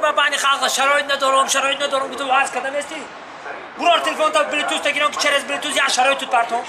Ба бани халқ шароит надорам, шароит надорам, гуфту ваз кардам ести. Бурор телефон та Bluetooth та гирам ки через Bluetooth я шароит тут партом.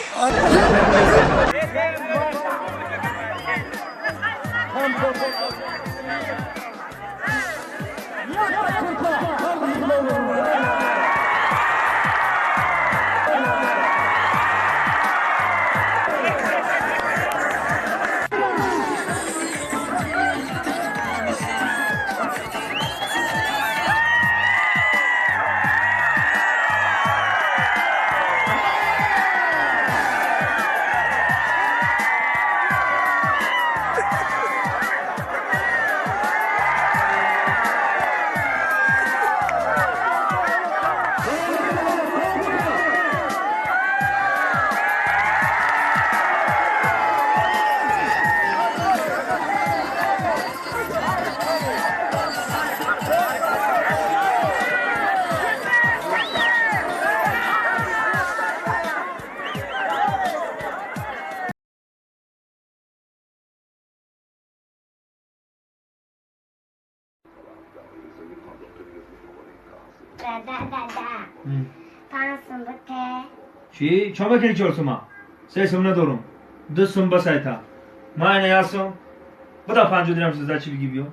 چی؟ چه بکنی 4 سوما؟ 3 سوم ندارم 2 سوم بس ایتا ما اینه یاسم بدا 5 درم سوزا چی بگی بیو؟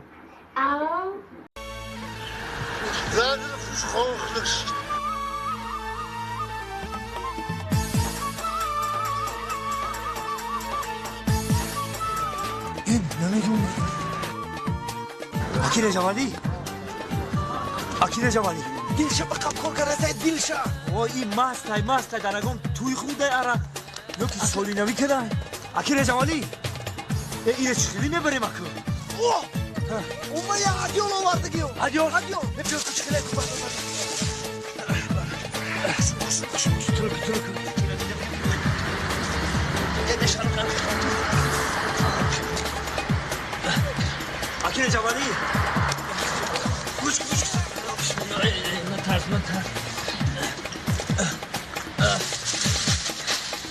این نمیدونم اکیل جوالی اکیل جوالی دلشا بقب کار کرده دلشا وای این ماسтай ماسтай درگم توی خوده اره نکی سالی نوی کده اکیل جوالی ایره چخیلی میبریم اکو اوه اومد یا ادیول آورده گیو ادیول ادیول نپیو تو چخیلی کن ترک اکیل جوالی گوش گوش من ترس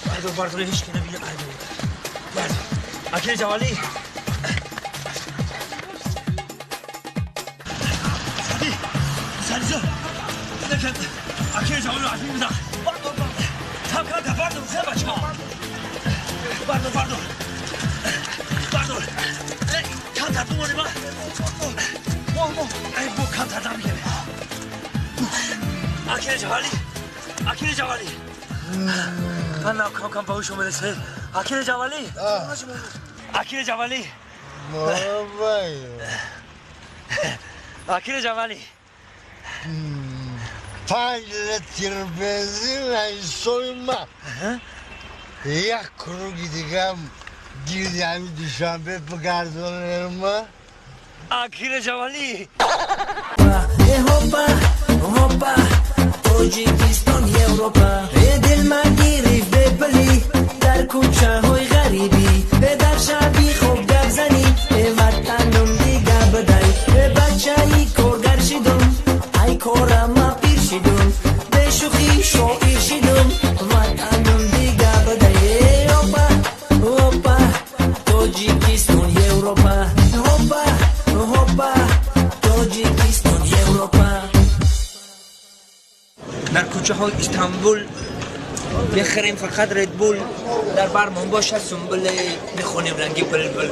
بردار بردار هیچ که نبینه بردار اکیل جوالی سادی سادی جان نکن اکیل جوالی رو عزمی بزن بردار بردار تم کن بردار خیلی بچه ها بردار بردار بردار کم تر بمانی من ای بو کم تر نمیگه اکیل جوالی اکیل جوالی من کم کم باهوش اومده سه اکیل جوالی اکیل جوالی اکیل جوالی 5 لیتر بنزین سویما یک کروگی دیگم گیردی همین دوشنبه بگردونم اکیل جوالی هوپا هوپا تاجیکستان европа دل من گرفت به بلی در کوچه های غریبی در شبی خوب گپ زنی وطنم دیگه بدای بچه ای کارگر شدم ای کارم پیر شدم به شوخی شاعر شدم وطنم دیگه بدای هوپا هوپا تاجیکستان европа هوپا هوپا تاجیکستان европа در کوچه های استانبول بخریم فقط ردبول در برمان باشه سنبل بخونیم رنگی بلبل.